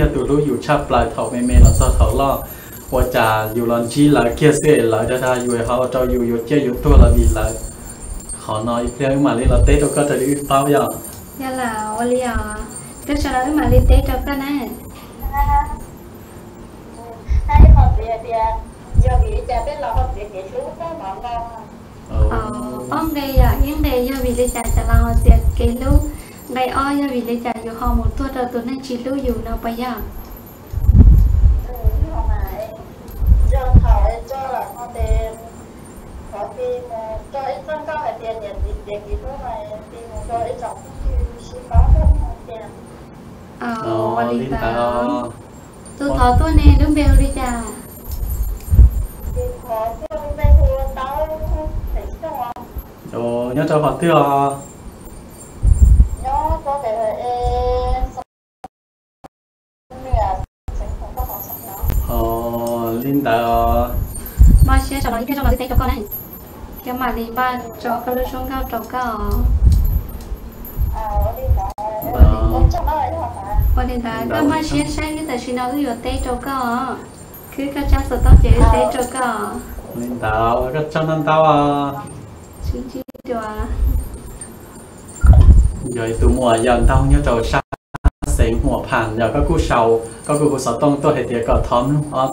yog tus hlub yus tshaj plaws thaum me me los txog thaum loj, ua cas yus los ntsib lawv kiag xwb es lawv dag dag yus ho ua rau yus yuav ciaj yuav tuag los vim lawv. Qhov no ib pliag wb mam li los teb rau koj raws li wb paub yog. Yog lawm, ua li os, twb sawv daws wb mam li teb rau koj na. Ob nqe yog, ib nqe yog vim li cas cov laus ho txiav kev hlub, nqe ob yog vim li cas yus ho mus tuag rau tus neeg tsis hlub yus no puas yog? Ua li ntawd, tus thov tuaj ne lub npe hu li cas? Nyob rau qhov twg os? Li ntawd os. Npaj siab tso los ib pliag tso mam li teb rau koj na, thiab mam li npaj tso koj lub suab nkauj rau koj. Ua li ntawd koj npaj siab saib thiab tam sim no wb yuav teb rau koj. Khwb koj tsab xov tooj ces wb teb rau koj. Li ntawd koj tsaug ntau ntau. Sib ntsib dua. Yog ib tug muam yog ntaug nyob rau sab xeev Huam Phas, yog koj kuj sau, koj kuj hu xov tooj tuaj hais tias kom thov mloog ob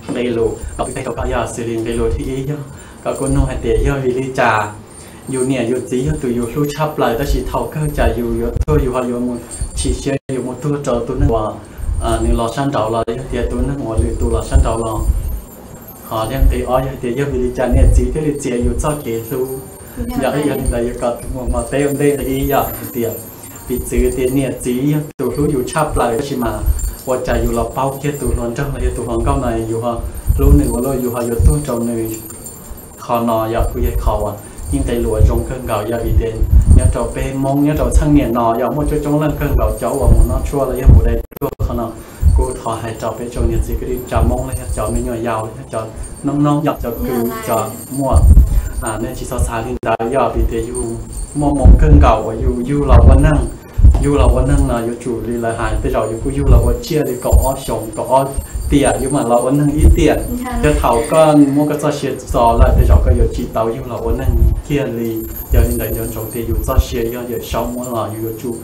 nqe lus, kom kuv teb rau koj. Yog xws li nqe lus thib ib yog koj kuj nug hais tias yog vim li cas yus niam yus txiv yog tus yus hlub tshaj plaws tab sis thaum kawg cas yus yuav tuag yus ho yuav mus chim siab yuav mus tuag rau tus neeg uas nws los sab nraud los yog tias tus neeg uas lwm tus los sab nraud los. Qhov thiab nqe ob yog tias yog vim li cas niam txiv thiaj li txiav yus txoj kev hlub. Yog ib yam li ntawd yuav kom tus muam mos teb ua ntej ib yam hais tias, piv txwv tias niam txiv yog tus hlub yus tshaj plaws tab sis mas ua cas yus los paub kiag tus hluas nraug los yog tus hluas nkauj no yus ho hlub nws ua luaj yus ho yuav tuag rau nws. Qhov no yog kuj yog qhov uas yeej nqe lus zoo kawg nkaus yog vim tias nyob rau peb Hmoob nyob rau txheej niam no yog muaj coob coob leej kawg nkaus cov uas mus noj tshuaj los yog mus dai tuag. Qhov no kuj thov hais rau peb tsoom niam txiv kwv tij neej tsa Hmoob los yog cov me nyuam yaus los yog cov noob noob yog cov kwv cov muam, nej tsis txhob xav li ntawd yog vim tias yus muaj hmoo kawg nkaus uas yus yug los ua neeg. Yug los ua neeg no yuav tsum li lawv hais tej zaum yus kuj yug los ua tsiaj li kaum ob xyoos kaum ob tiam yus mam los ua neeg ib tiam. Yog thaum koj muab koj txoj sia txo lawm tej zaum koj yuav tsis tau yug los ua neeg kiag li. Yog li ntawd nco ntsoov tias yus txoj sia yog Yawm Saub muab los yus yuav tsum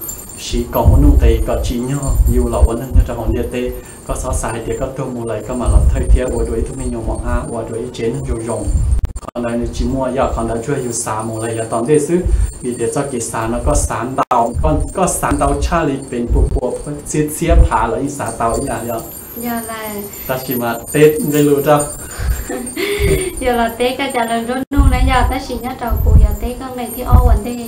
siv kom muaj nuj nqis kom tsim nyog yug los ua neeg nyob rau hauv ntiaj teb. Koj txhob xav hais tias koj tuag mus lawm koj mam los thawj thiab ua dua ib tug me nyuam mos ab ua dua ib tsev neeg zoo zoo. Qhov ntawd nws tsis muaj yog qhov ntawd tsuas yus xav mus lawm yav tom ntej xwb. Vim tias txoj kev xav no koj xav ntau, koj xav ntau tshaj li pes pua pua txhiab txhiab phav los yeej xav tau ib yam yog. Tab sis mas teb nqe lus rau. Yog los teb koj cov lus nruab nug na yog, tab sis nyob rau kuv yuav teb koj nqe thib ob ua ntej.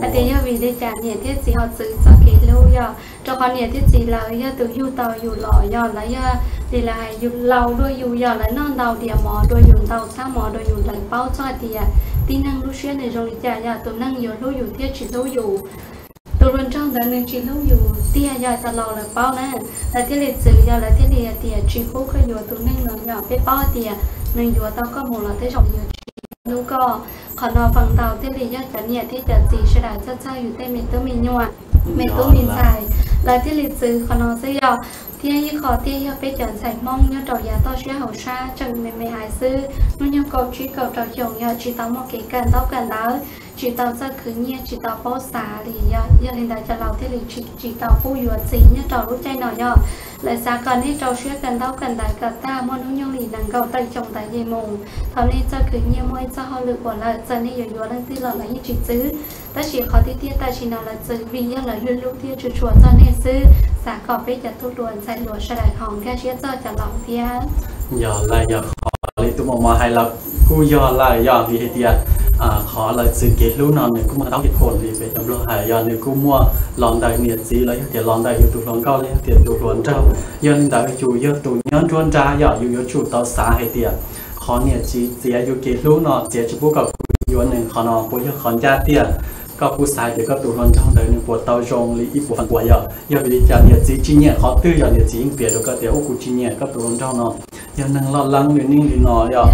Hais tias yog vim li cas niam thiab txiv ho txwv txoj kev hlub yog rau qhov niam thiab txiv lawv yog tus yug tau yus los yog lawv yog li lawv hais yus laus dua yus yog lawv noj ntau diav mov dua yus ntau txhab mov dua yus lawv paub txog hais tias tib neeg lub siab nws zoo li cas yog tus neeg yuav hlub yus thiab tsis hlub yus. Tus hluas nraug ntawd nws tsis hlub yus tiag yog cov laus lawv paub na, lawv thiaj li txwv yog lawv thiaj li hais tias tsis pub koj yuav tus neeg no yog peb paub hais tias nws yuav tau koj mus los tej zaum yuav tsis hlub koj. Qhov no feem ntau thiaj li yog cov niam thiab cov txiv sawv daws txhawj txhawj yus tej me tub me nyuam, me tub me ntxhais, lawv thiaj li txwv qhov no xwb yog. Thiab ib qho thiaj yog peb cov ntxhais Hmoob nyob rau yav toj siab hauv sab tseem me me hais xwb, hnub nyoog kaum tsib kaum rau xyoo yog tsis tau muaj kev kawm ntaub kawm ntawv, tsis tau txawj khwv nyiaj, tsis tau paub xav li yog. Yog li ntawd cov laus thiaj li tsis tau pub yuav txiv nyob rau lub caij no yog. Lawv xav kom nej rau siab kawm ntaub kawm ntawv kom tag muaj hnub nyoog li nees nkaum tawm xyoo ntawd yeej mus. Thaum nej txawj khwv nyiaj muaj ib txoj hauj lwm ua lawm txawm nej yuav yuav leej twg los lawv yeej tsis txwv. Tab sis qhov tiag tiag tam sim no lawv txwv vim yog lawv hlub hlub thiab tshua tshua txog nej xwb. Xav kom peb cov tub hluas ntxhais hluas sawv daws ho nkag siab txog cov laus thiab. Yog lawm, yog qhov li tus muam mos hais los kuj yog lawm, yog vim hais tias qhov lawv txwv kev hlub no nws kuj muaj ntau tej khoom li peb cov Nplog hais, yog nws kuj muaj los ntawm niam txiv los yog tias los ntawm yus tus hluas nkauj los yog tias tus hluas nraug. Yog li ntawd yus yog tus nyob nruab nrab yog yus yuav tsum tau xav hais tias qhov niam txiv txiav yus kev hlub no txiav tsis pub kom kuv yuav nws, qhov no puas yog qhov ncaj tiag? Koj kuj xav tias koj tus hluas nraug ntawd nws puas tau zoo li ib puas feem pua yog? Yog vim li cas niam txiv tsis nyiam qhov twg yog niam txiv yeej piav rau koj tias ua kuv tsis nyiam koj tus hluas nraug no, yog neeg loj leeb li neej li no yog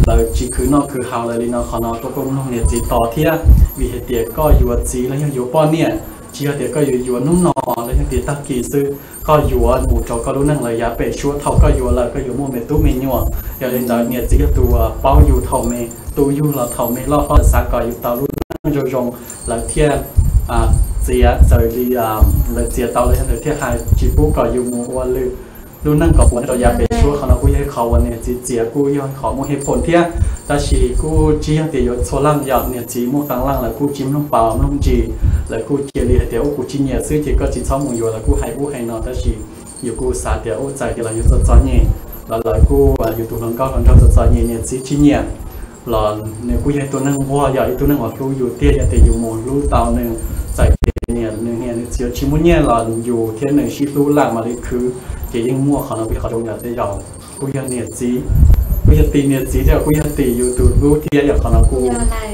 lawv tsis khwv noj khwv haus lawm li no, qhov no koj kuj mloog niam txiv tos thiab. Vim hais tias koj yuav txiv los yog yuav poj niam, tsis yog tias koj yuav yuav hnub no los yog tias tag kis xwb, koj yuav mus rau koj lub neej lawm yav pem suab. Thaum koj yuav lawm koj yuav muaj me tub me nyuam. Yog li ntawd niam txiv yog tus paub yus thaum me, tu yus los thaum me loj hlob, xav kom yus tau lub neej zoo zoo, lawv thiaj txiav, txawm li lawv txiav tau los yog lawv thiaj hais tsis pub kom yus mus ua lwm lub neej kom puas nyob rau yav pem suab. Qhov no kuj yog qhov uas niam txiv txiav kuj yog qhov muaj hej phoom thiab, tab sis kuj tsis yog tias yuav txhua leej. Yog niam txiv muaj qee leej lawv kuj tsis mloog paub mloog ntsis, lawv kuj cia li hais tias ub kuv tsis nyiam xwb ces koj tsis txhob mus yuav, lawv kuj hais ub hais no. Tab sis yus kuj xav tias ub txawm tias los yus txom txom nyem los lawv kuj, yus tus hluas nkauj hluas nraug txom txom nyem niam txiv tsis nyiam los nws kuj yog ib tug neeg nquag, yog ib tug neeg uas hlub yus tiag. Yog tias yus mus hlub tau nws, txawm tias niam nws niam nws txiv tsis muaj nyiaj los yus thiab nws sib hlub lawm mam li khwv, ces yeej muaj. Qhov no kuj yog qhov zoo yog tej zaum kuj yog niam txiv, kuj yog tim niam txiv thiab kuj yog tim yus tus hlub thiab. Yog qhov no kuj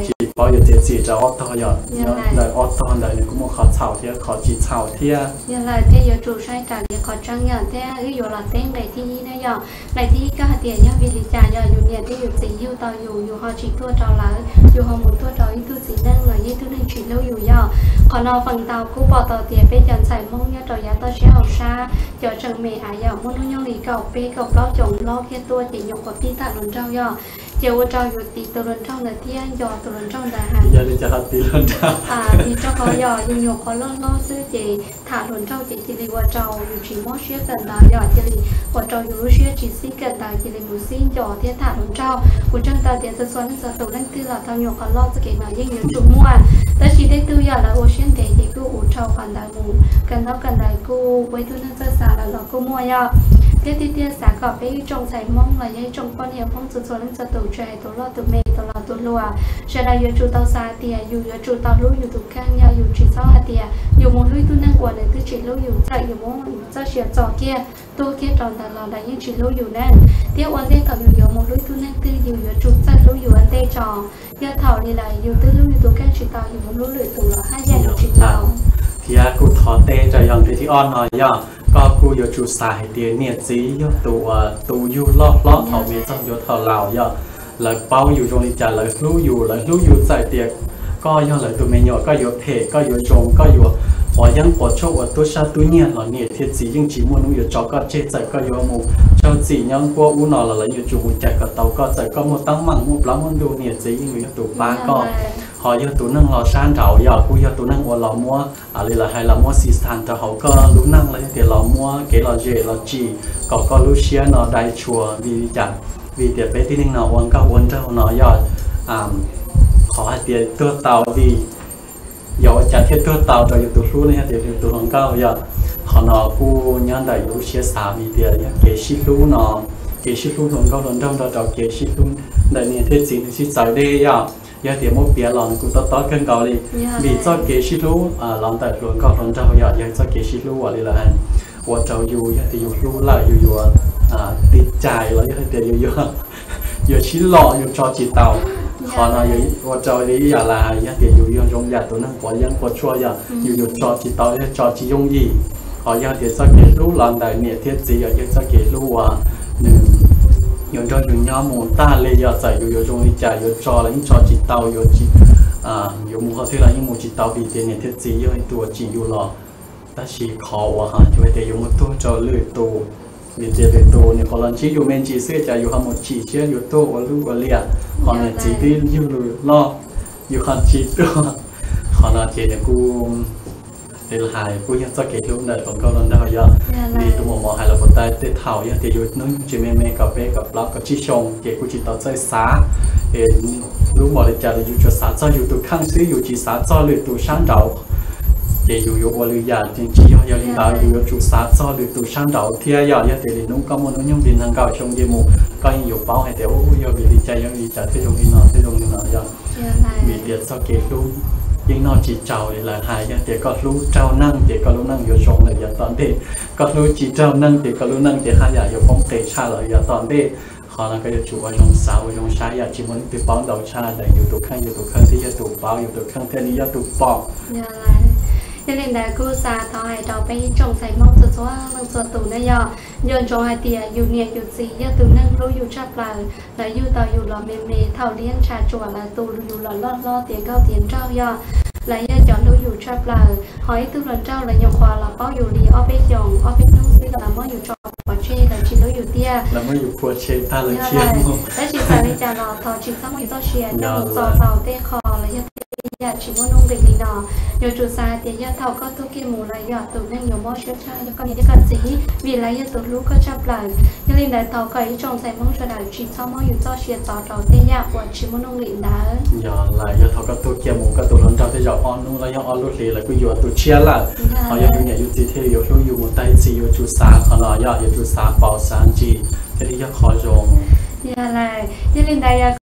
tsis paub yuav txiav txim rau ob tog, yog ntawm ob tog ntawd nws kuj muaj qhov txhaum thiab qhov tsis txhaum thiab. Yog lawm thiab yuav tsum saib raws li qhov tseeb yog thiab wb yuav los teb nqe thib ib na yog. Nqe thib ib koj hais tias yog vim li cas yog yus niam thiab yus txiv yug tau yus, yus ho tsis tuag rau lawv, yus ho mus tuag rau ib tug txiv neej los yog ib tug neeg tsis hlub yus yog. Qhov no feem ntau kuj pom tau tias peb cov ntxhais Hmoob nyob rau yav toj siab hauv sab, cov tseem me av yog muaj hnub nyoog li kaum peb kaum plaub xyoo loj kiag tuaj ces nyuam qhuav pib tham hluas nraug yog, ces ua rau yus tiv tus hluas nraug ntawd thiab nco tus hluas nraug ntawd heev. Yog li cas ho tiv hluas nraug? Tiv rau qhov yog yus nyuam qhuav loj hlob xwb ces tham hluas nraug ces cia li ua rau yus tsis mob siab kawm ntawv yog, cia li ua rau yus lub siab tsis xib kawm ntawv, cia li mus xib nco thiab tham hluas nraug. Kuv ntseeg tau tias txhua txhua leej txhua tus leej twg los tau nyuam qhuav loj txoj kev no yeej yuav tsum muaj, tab sis tej tug yog lawv ua siab ntev ces kuj ua rau qhov ntawd mus kawm ntaub kawm ntawv kuj ua ib tug neeg txawj xav lawm los kuj muaj yog. Thiab tiag tiag xav kom peb ib tsoom ntxhais Hmoob los yog ib tsoom poj niam Hmoob txhua txhua leej txhua tus, tsis hais tus loj tus me tus laus tus hluas, sawv daws yuav tsum tau xav hais tias yus yuav tsum tau hlub yus tus kheej yog, yus tsis txhob hais tias yus mus hlub ib tug neeg uas nws twb tsis hlub yus, txawm yus muab txoj sia txo kiag tuag kiag rau ntawd los lawv yeej tsis hlub yus na. Thiab ua ntej thaum yus yuav mus hlub ib tug neeg twg yus yuav tsum txawj hlub yus ua ntej tso. Yog thaum li lawm yus twb hlub yus tus kheej tsis tau, yus mus hlub lwm tus los haj yam yuav tsis tau. Thiab kuj thov teb rau yog nqe thib ob no yog koj kuj yuav tsum xav hais tias niam txiv yog tus uas tu yus loj hlob thaum me txog yuav thaum laus yog, lawv paub yus zoo li cas, lawv hlub yus, lawv hlub yus txawm tias koj yog lawv tus me nyuam, koj yuav phem, koj yuav zoo, koj yuav quav yeeb quav tshuaj ua tub sab tub nyiag los niam thiab txiv yeej tsis muaj hnub yuav tso koj tseg. Txawm koj yuav mus raug txim nyob nkuab ub no los lawv yuav tsum mus cais kom tau koj. Txawm koj muaj teeb meem muaj plaub muaj ntug niam txiv yeej yuav yog tus pab koj. Ho yog tus neeg los sab nraud yog kuj yog tus neeg uas los muab, li lawv hais los muab xis xas rau hauv koj lub neej los yog tias los muab kev lom zem los tsim kom koj lub siab no dai tshua. Vim li cas? Vim tias peb tib neeg no ua nkauj ua nraug no yog qhov hais tias tuag tau vim yog ua cas thiaj tuag tau rau yus tus hlub ne, yog tias yus tus hluas nkauj yog. Qhov no kuj nyob ntawm yus lub siab xav vim tias yog kev sib hlub no, kev sib hlub hluas nkauj hluas nraug nrog rau kev sib hlub ntawm niam thiab txiv nws sib txawv deb yog. Yog tias muab piav los nws kuj tob tob kawg nkaus li. Vim txoj kev sib hlub los ntawm hluas nkauj hluas nraug yog, yog txoj kev sib hlub uas li lawv hais ua rau yus yog tias yus hlub lawm yus yuav tiv cais los yog tias yus yuav sib lom yus tso tsis tau. Qhov no ua rau li ib yam li yog tias yus yog zoo yam tus neeg quav yeeb quav tshuaj yog, yus yuav tso tsis tau, yog tso tsis yooj yim. Ho yog tias txoj kev hlub los ntawm niam thiab txiv yog, yog txoj kev hlub uas nws yuav nrog yus nyob mus tag li yog. Txawm yus yuav zoo li cas yuav tso los yeej tso tsis tau, yuav mus qhov twg los yeej mus tsis tau vim tias niam thiab txiv yog ib tug uas tsim yus los. Tab sis qhov uas yus hais tias yus mus tuag rau lwm tus, vim tias lwm tus nws qhuav los ntsib yus me ntsis xwb cas yus ho mus tsim siab yus tuag ua luj ua liam, ho niam txiv twb yug loj yus ho tsis tuag. Qhov no ces nws kuj li lawv hais kuj yog txoj kev hlub ntawm hluas nkauj hluas nraug yog. Li tus muam mos hais los puas tas, tej thaum yog tias yus hnub nyoog tseem me me kaum peb kaum plaub kaum tsib xyoo ces kuj tsis tau txawj xav, hlub npaum li cas los yus tsuas xav txog yus tus kheej xwb, yus tsis xav txog lwm tus sab nraud. Ces yus yuav ua lwm yam ces tsis yog. Yog li ntawd yus yuav tsum xav txog lwm tus sab nraud thiab yog. Yog tias lwm hnub koj muaj hnub nyoog li nees nkaum xyoo nce mus koj yeej yuav paub hais tias ub yog vim li cas yog li cas thiaj zoo li no thiaj zoo li no yog. Vim tias txoj kev hlub yeej noj tsis tsaus li lawv hais. Yog tias koj hlub raug neeg ces koj lub neej yuav zoo lawm yav tom ntej, koj hlub tsis raug neeg ces koj lub neej ces haj yam yuav poob qes tshaj lawm yav tom ntej. Qhov no koj yuav tsum ua zoo xav ua zoo saib yam tsis muaj leej twg paub ntau tshaj ntawm yus tus kheej, yus tus kheej thiaj yog tus paub, yus tus kheej thiaj li yog tus pom. Yog li ntawd kuj xav thov hais rau peb ib tsoom ntxhais Hmoob txhua txhua leej txhua tus na yog, nco ntsoov hais tias yus niam yus txiv yog tus neeg hlub yus tshaj plaws, lawv yug tau yus los me me thaum liab ntsha tsuas lawv tu yus los loj hlob tiav nkauj tiav nraug yog, lawv yog cov hlub yus tshaj plaws, ho ib tug hluas nraug lawv nyuam qhuav los paub yus li ob peb xyoos ob peb hnub xwb los lawv muab yus tso pov tseg, lawv tsis hlub yus tiag, lawv muab yus phua tseg tag lawm thiab. Tab sis txawm li cas los thov tsis txhob muab yus txoj sia coj mus txo tau tej qho los yog tej yam tsis muaj nuj nqis li no. Yuav tsum xav hais tias yog thaum koj tuag kiag mus lawm yog tus neeg yuav mob siab tshaj yog koj niam thiab koj txiv, vim lawv yog tus hlub koj tshaj plaws. Yog li ntawd thov kom ib tsoom ntxhais Hmoob sawv daws tsis txhob muab yus txoj sia txo rau tej yam uas tsis muaj nuj nqis ntawd. Yog lawm, yog thaum koj tuag kiag mus koj tus hluas nraug tej zaum ob hnub los yog ob lub hlis lawv kuj yuav tus tshiab lawm, ho yog yus niam yus txiv thiaj yuav hlub yus mus tag ib txhis. Yuav tsum xav qhov no, yog yuav tsum xav paus xav ntsis thiaj li yog qhov zoo. Yog lawm, yog li ntawd yog